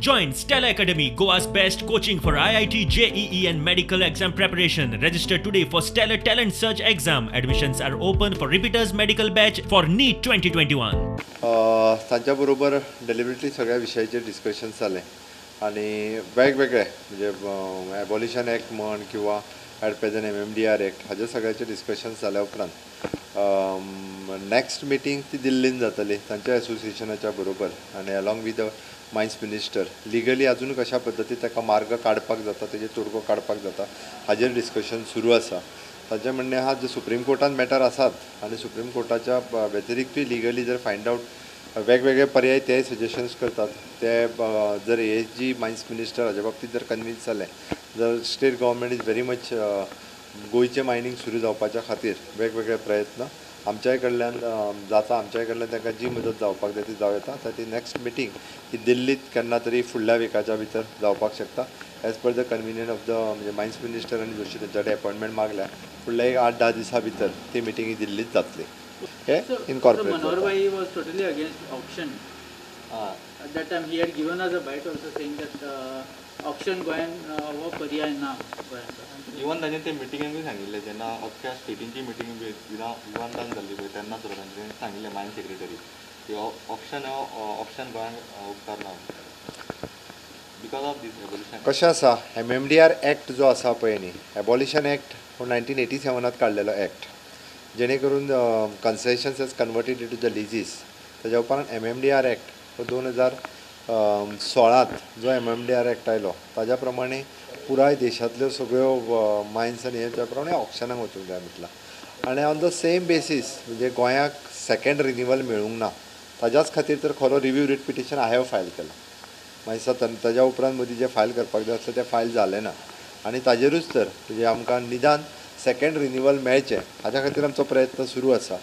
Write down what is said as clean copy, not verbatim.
Join Stellar Academy, Goa's best coaching for IIT, JEE and medical exam preparation. Register today for Stellar Talent Search exam. Admissions are open for repeaters medical batch for NEET 2021. तांच्या बरोबर deliberately सगळ्या विशयाचेर discussion जालें आनी वेगवेगळे म्हणजे abolition act म्हण किंवा at present MMDR act हाजे सगळ्याचे डिस्कशन जाल्या उपरांत नॅक्स्ट मिटींग ती दिल्लीन जातली तांच्या एसोसिएशनाच्या बरोबर आनी along with the mines minister legally अजून कशा पद्दतीन ताका मार्ग काडपाक जाता, तेजेर तोडगो काडपाक जाता हाजेर डिस्कशन सुरू आसा. ताचें म्हणणें आहा जे सुप्रीम कोर्टान मॅटर आसात आनी सुप्रीम कोर्टाच्या व्यतिरिक्तूय लिगली जर फायंड आवट वेगवेगळे पर्याय ते सजेशन्स करतात ते जर हे जी मायन्स मिनिस्टर हाज्या बाबतींत जर कन्विन्स जाले जर state government is very much गोंयचें मायनींग सुरू जावपाच्या खातीर वेगवेगळे प्रयत्न आमच्याय कडल्यान जाता, आमच्याय कडल्यान तांकां जी मदत जावपाक जाय ती जावं येता. तर ती नॅक्स्ट मिटींग ही दिल्लीत केन्ना तरी फुडल्या विकाच्या भितर जावपाक शकता as per the convenient of the म्हणजे मायन्स मिनिस्टर आनी जोशी तेंच्या कडेन अपॉयंटमेंट मागल्या. फुडल्या एक 8-10 दिसां भितर ती मिटींग ही दिल्लीत जातली. हे incorporate. Manohar bhai was totally against auction. At that time he had given us a bite also saying that auction गोंयान हो पर्याय ना गोंयांत. इवन तांचे ते मिटिंगेनूय सांगिल्लें जेन्ना अख्ख्या स्टेटींची मिटींग विधानदान जाल्ली पळय तेन्ना सुद्दां तांचे सांगिल्लें मायन सेक्रेटरी की ऑप्शन हो ऑप्शन गोंयांक उपकारना because of these abolition. कशें आसा MMDR act जो आसा पळय न्ही, एबॉलिशन एक्ट हो 1987 काडलेलो एक्ट जेणे करून concessions as converted into the leases. ताज्या उपरांत MMDR act हो 2016 जो MMDR act आयलो ताज्या प्रमाणे पुराय देशांतल्यो सगळ्यो मायन्स आनी हे त्या प्रमाणे ऑक्शनाक वचूंक जाय म्हटलां आनी ऑन the same basis म्हणजे गोंयाक सेकेंड रिन्युअल मेळूंक ना ताज्याच खातीर तर खरो review writ petition I have file केला. मागीर ताज्या उपरांत मदीं जें फायल करपाक जाय आसलें तें फायल जालें ना आनी ताजेरूच तर म्हणजे आमकां निदान सेकेंड रिन्युअल मेळचें हाज्या खातीर आमचो प्रयत्न सुरू आसा.